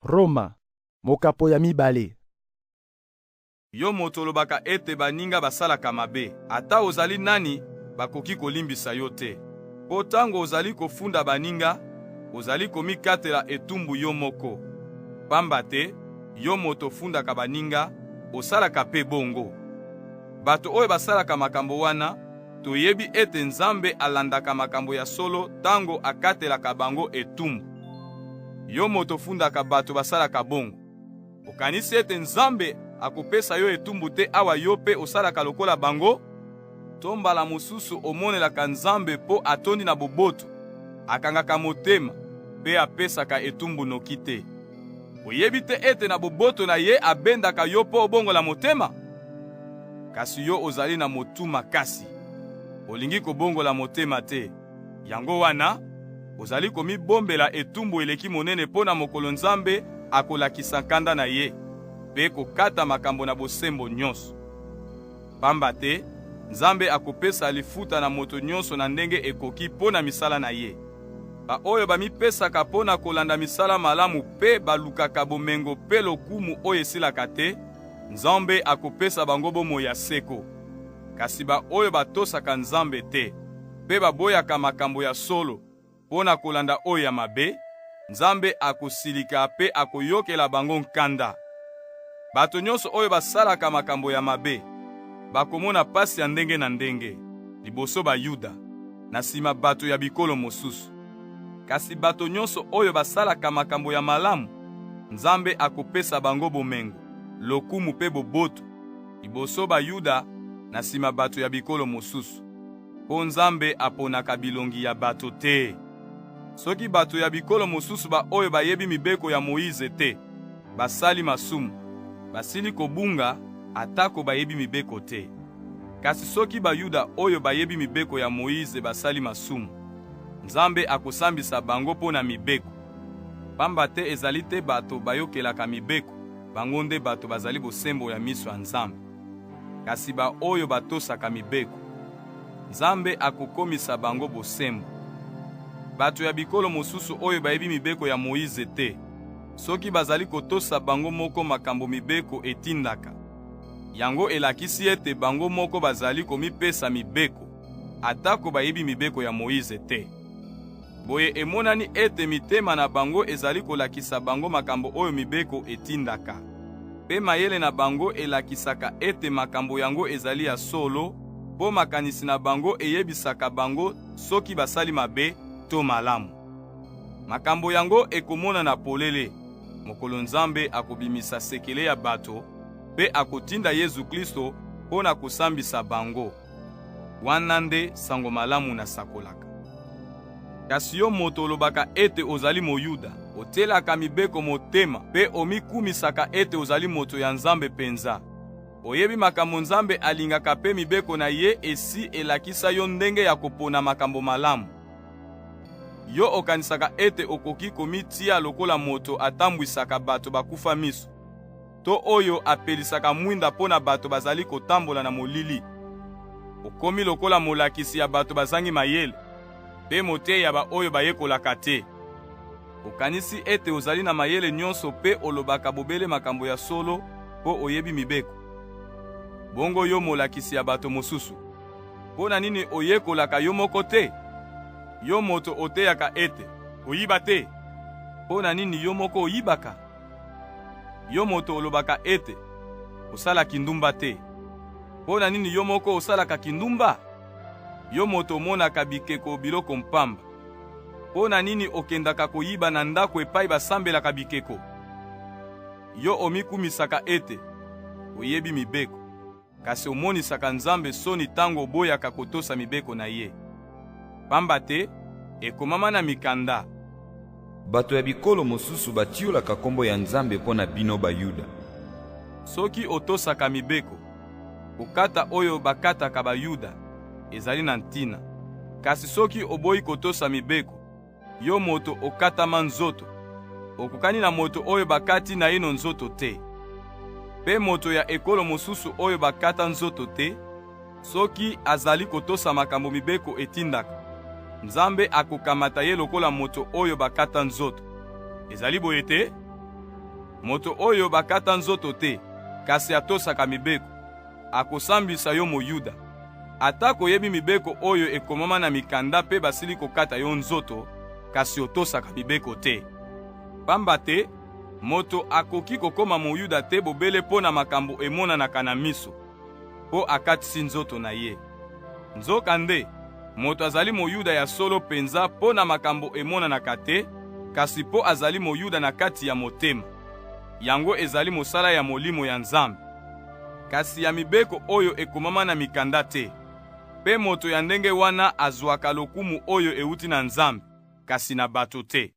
Roma, mokapo ya mibale. Yo moto olobaka ete baninga basalaka mabe, ata ozali nani, bakoki kolimbisa yo te. Mpo tango ozali kofunda baninga, ozali komikatela etumbu yo moko. Pamba te, yo moto ofundaka baninga, osalaka mpe bongo. Bato oyo basalaka makambo wana, toyebi ete Nzambe alandaka makambo ya solo tango akatelaka bango etumbu. Yo moto ofundaka bato basalaka bongo, okanisi ete Nzambe akopesa yo etumbu te awa yo mpe osalaka lokola bango? To mbala mosusu omonelaka Nzambe mpo atondi na boboto, akangaka motema mpe apesaka etumbu noki te. Oyebi te ete na boboto na ye abendaka yo mpo obongola motema? Kasi yo ozali na motu makasi, olingi kobongola motema te. Yango wana ozali komibombela etumbu eleki monene mpo na mokolo Nzambe akolakisa nkanda na ye mpe kokata makambo na bosembo nyonso. Pamba te Nzambe akopesa lifuta na moto nyonso na ndenge ekoki mpo na misala na ye. Baoyo bamipesaka mpo na kolanda misala malamu mpe balukaka bomengo mpe lokumu oyo esilaka te, Nzambe akopesa bango bomoi ya seko. Kasi baoyo batosaka Nzambe te mpe baboyaka makambo ya solo mpo na kolanda oyo ya mabe, Nzambe akosilika mpe akoyokela bango nkanda. Bato nyonso oyo basalaka makambo ya mabe bakomona pasi ya ndenge na ndenge, liboso Bayuda, na sima bato ya bikolo mosusu. Kasi bato nyonso oyo basalaka makambo ya malamu, Nzambe akopesa bango bomengo, lokumu mpe boboto, liboso Bayuda, na sima bato ya bikolo mosusu. Mpo Nzambe aponaka bilongi ya bato te. Soki bato ya bikolo mosusu baoyo bayebi mibeko ya Moize te basali masumu, basili kobunga atako bayebi mibeko te. Kasi soki Bayuda oyo bayebi mibeko ya Moize basali masumu, Nzambe akosambisa bango mpo na mibeko. Pamba te ezali te bato bayokelaka mibeko, bango nde bato bazali bosembo ya miso ya Nzambe, kasi baoyo batosaka mibeko, Nzambe akokomisa bango bosembo. Bato ya bikolo mosusu oyo bayebi mibeko ya Moize te, soki bazali kotosa bango moko makambo mibeko etindaka, yango elakisi ete bango moko bazali komipesa mibeko, atako bayebi mibeko ya Moize te. Boye emonani ete mitema na bango ezali kolakisa bango makambo oyo mibeko etindaka, mpe mayele na bango elakisaka ete makambo yango ezali ya solo, mpo makanisi na bango eyebisaka bango soki basali mabe to malamu. Makambo yango ekomonana polele mokolo Nzambe akobimisa sekele ya bato mpe akotinda Yezu Klisto mpo na kosambisa bango. Wana nde sango malamu nasakolaka. Kasi yo moto olobaka ete ozali Moyuda, otielaka mibeko motema mpe omikumisaka ete ozali moto ya Nzambe penza. Oyebi makambo Nzambe alingaka mpe mibeko na ye esi elakisa yo ndenge ya kopona makambo malamu. Yo okanisaka ete okoki komitia lokola moto atambwisaka bato bakufa miso, to oyo apelisaka mwinda mpo na bato bazali kotambola na molili. Okomi lokola molakisi ya bato bazangi mayele mpe moteyi ya baoyo bayekolaka te. Okanisi ete ozali na mayele nyonso mpe olobaka bobele makambo ya solo mpo oyebi mibeko. Bongo yo molakisi ya bato mosusu, mpo na nini oyekolaka yo moko te? Yo moto oteyaka ete koyiba te, mpo na nini yo moko oyibaka? Yo moto olobaka ete kosala kindumba te, mpo na nini yo moko osalaka kindumba? Yo moto omonaka bikeko biloko mpamba, mpo na nini okendaka koyiba na ndako epai basambelaka bikeko? Yo omikumisaka ete oyebi mibeko, kasi omonisaka Nzambe soni tango oboyaka kotosa mibeko na ye. Pamba te ekomama na mikanda. Bato ya bikolo mosusu batiolaka kombo ya Nzambe mpo na bino Bayuda. Soki otosaka mibeko, kokata oyo bakataka Bayuda ezali na ntina. Kasi soki oboyi kotosa mibeko, yo moto okatama nzoto, okokani na moto oyo bakati naino nzoto te. Mpe moto ya ekolo mosusu oyo bakata nzoto te, soki azali kotosa makambo mibeko etindaka, Nzambe akokamata ye lokola moto oyo bakata nzoto. Ezali boye te? Moto oyo bakata nzoto te, kasi atosaka mibeko, akosambisa yo Moyuda. Atako oyebi mibeko oyo ekomama na mikanda mpe basili kokata yo nzoto, kasi otosaka mibeko te. Pamba te, moto akoki kokoma Moyuda te bobele mpo na makambo emonanaka na miso, mpo akatisi nzoto na ye. Nzokande, moto azali Moyuda ya solo penza mpo na makambo emonanaka te, kasi mpo azali Moyuda na kati ya motema. Yango ezali mosala ya Molimo ya Nzambe, kasi ya mibeko oyo ekomama na mikanda te. Mpe moto ya ndenge wana azwaka lokumu oyo euti na Nzambe, kasi na bato te.